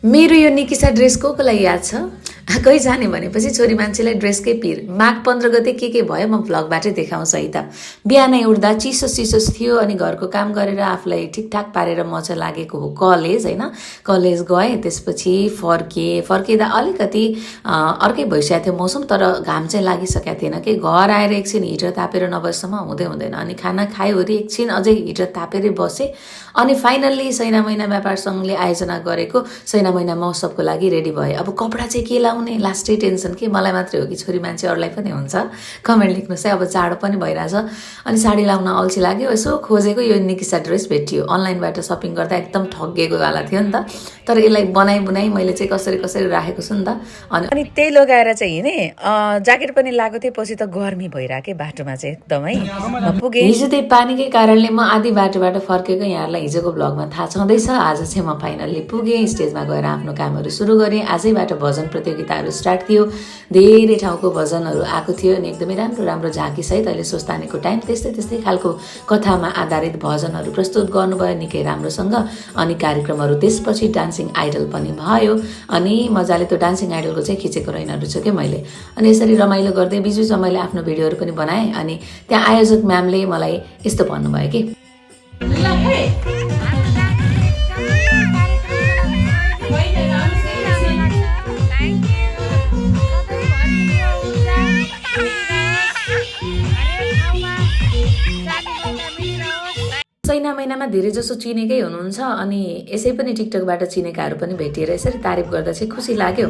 मेरो यो निकिसा ड्रेस को लागि याद छ? कहीँ जाने भनेपछि छोरी मान्छेलाई ड्रेसकै पिर। माघ 15 गते के भयो म भ्लगबाटै देखाउँछु है त। बिहानै उठ्दा चिसो चिसो थियो अनि घरको काम गरेर आफूलाई ठिकठाक पारेर मजा लागेको हो कलेज होइन। कलेज गएँ, त्यसपछि फर्किँदा अलिकति अर्कै भइसकेको थियो मौसम, तर घाम चाहिँ लागिसकेको थिएन कि। घर आएर एकछिन हिटर तापेर नबसेसम्म हुँदैन अनि खाना खायोरी एकछिन अझै हिटर तापेरै बसेँ। अनि फाइनल्ली सैना महिना व्यापार सङ्घले आयोजना गरेको सैना महिना महोत्सवको लागि रेडी भए। अब कपडा चाहिँ के लाउने लास्टै टेन्सन के मलाई मात्रै हो कि छोरी मान्छे अरूलाई पनि हुन्छ? कमेन्ट लेख्नुहोस् है। अब चाँडो पनि भइरहेछ अनि साडी लाउन अल्छी लाग्यो। यसो खोजेको यो निकिसा ड्रेस भेटियो। अनलाइनबाट सपिङ गर्दा एकदम ठगिएको वाला थियो नि त। तर यसलाई बनाइ मैले चाहिँ कसरी राखेको छु नि त। अनि त्यही लगाएर चाहिँ हिँडेँ। ज्याकेट पनि लगाएको थिएँ, पछि त गर्मी भइरहेको बाटोमा चाहिँ एकदमै पुगेँ। हिजो त्यही पानीकै कारणले म आधी बाटोबाट फर्केको। यहाँहरूलाई हिजोको भ्लगमा थाहा छँदैछ। आज चाहिँ म फाइनल्ली पुगेँ, स्टेजमा गएर आफ्नो कामहरू सुरु गरेँ। आजैबाट भजन प्रतियोगिताहरू स्टार्ट थियो। धेरै ठाउँको भजनहरू आएको थियो अनि एकदमै राम्रो झाँकी सहित अहिले स्वस्तानीको टाइम त्यस्तै खालको कथामा आधारित भजनहरू प्रस्तुत गर्नुभयो निकै राम्रोसँग। अनि कार्यक्रमहरू त्यसपछि डान्सिङ आइडल पनि भयो अनि मजाले त्यो डान्सिङ आइडलको चाहिँ खिचेको रहेनहरू छु क्या मैले। अनि यसरी रमाइलो गर्दै बिचमा मैले आफ्नो भिडियोहरू पनि बनाएँ। अनि त्यहाँ आयोजक म्यामले मलाई यस्तो भन्नुभयो कि सैना महिनामा धेरै जसो चिनेकै हुनुहुन्छ अनि यसै पनि टिकटकबाट चिनेकाहरू पनि भेटिएर यसरी तारिफ गर्दा चाहिँ खुसी लाग्यो।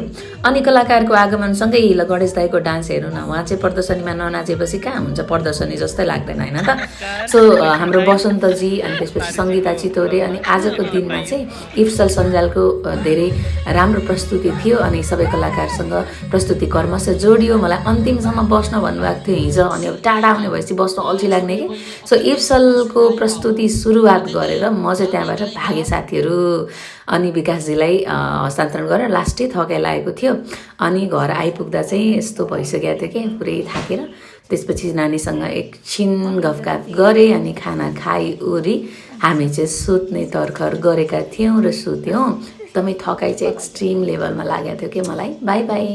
अनि कलाकारको आगमनसँगै हिलो गणेश दाईको डान्स हेर्नु न, उहाँ चाहिँ प्रदर्शनीमा ननाचेपछि कहाँ हुन्छ, प्रदर्शनी जस्तै लाग्दैन होइन त। सो हाम्रो बसन्तजी अनि त्यसपछि सङ्गीता चितौरे अनि आजको दिनमा चाहिँ इफ्सल सञ्जालको धेरै राम्रो प्रस्तुति थियो अनि सबै कलाकारसँग प्रस्तुति कर्मश जोडियो। मलाई अन्तिमसम्म बस्न भन्नुभएको थियो हिजो अनि अब टाढा आउने भएपछि बस्न अल्छी लाग्ने कि। सो इफ्सलको प्रस्तुति सुरुवात गरेर म चाहिँ त्यहाँबाट भागेँ साथीहरू अनि विकासजीलाई हस्तान्तरण गरेर लास्टै थकाइ लागेको थियो। अनि घर आइपुग्दा चाहिँ यस्तो भइसकेको थियो कि पुरै थाकेर। त्यसपछि नानीसँग एकछिन गफगाफ गरेँ अनि खाना खाइओरी हामी चाहिँ सुत्ने तर्खर गरेका थियौँ र सुत्यौँ। एकदमै थकाइ चाहिँ एक्सट्रिम लेभलमा लागेको थियो कि मलाई। By by.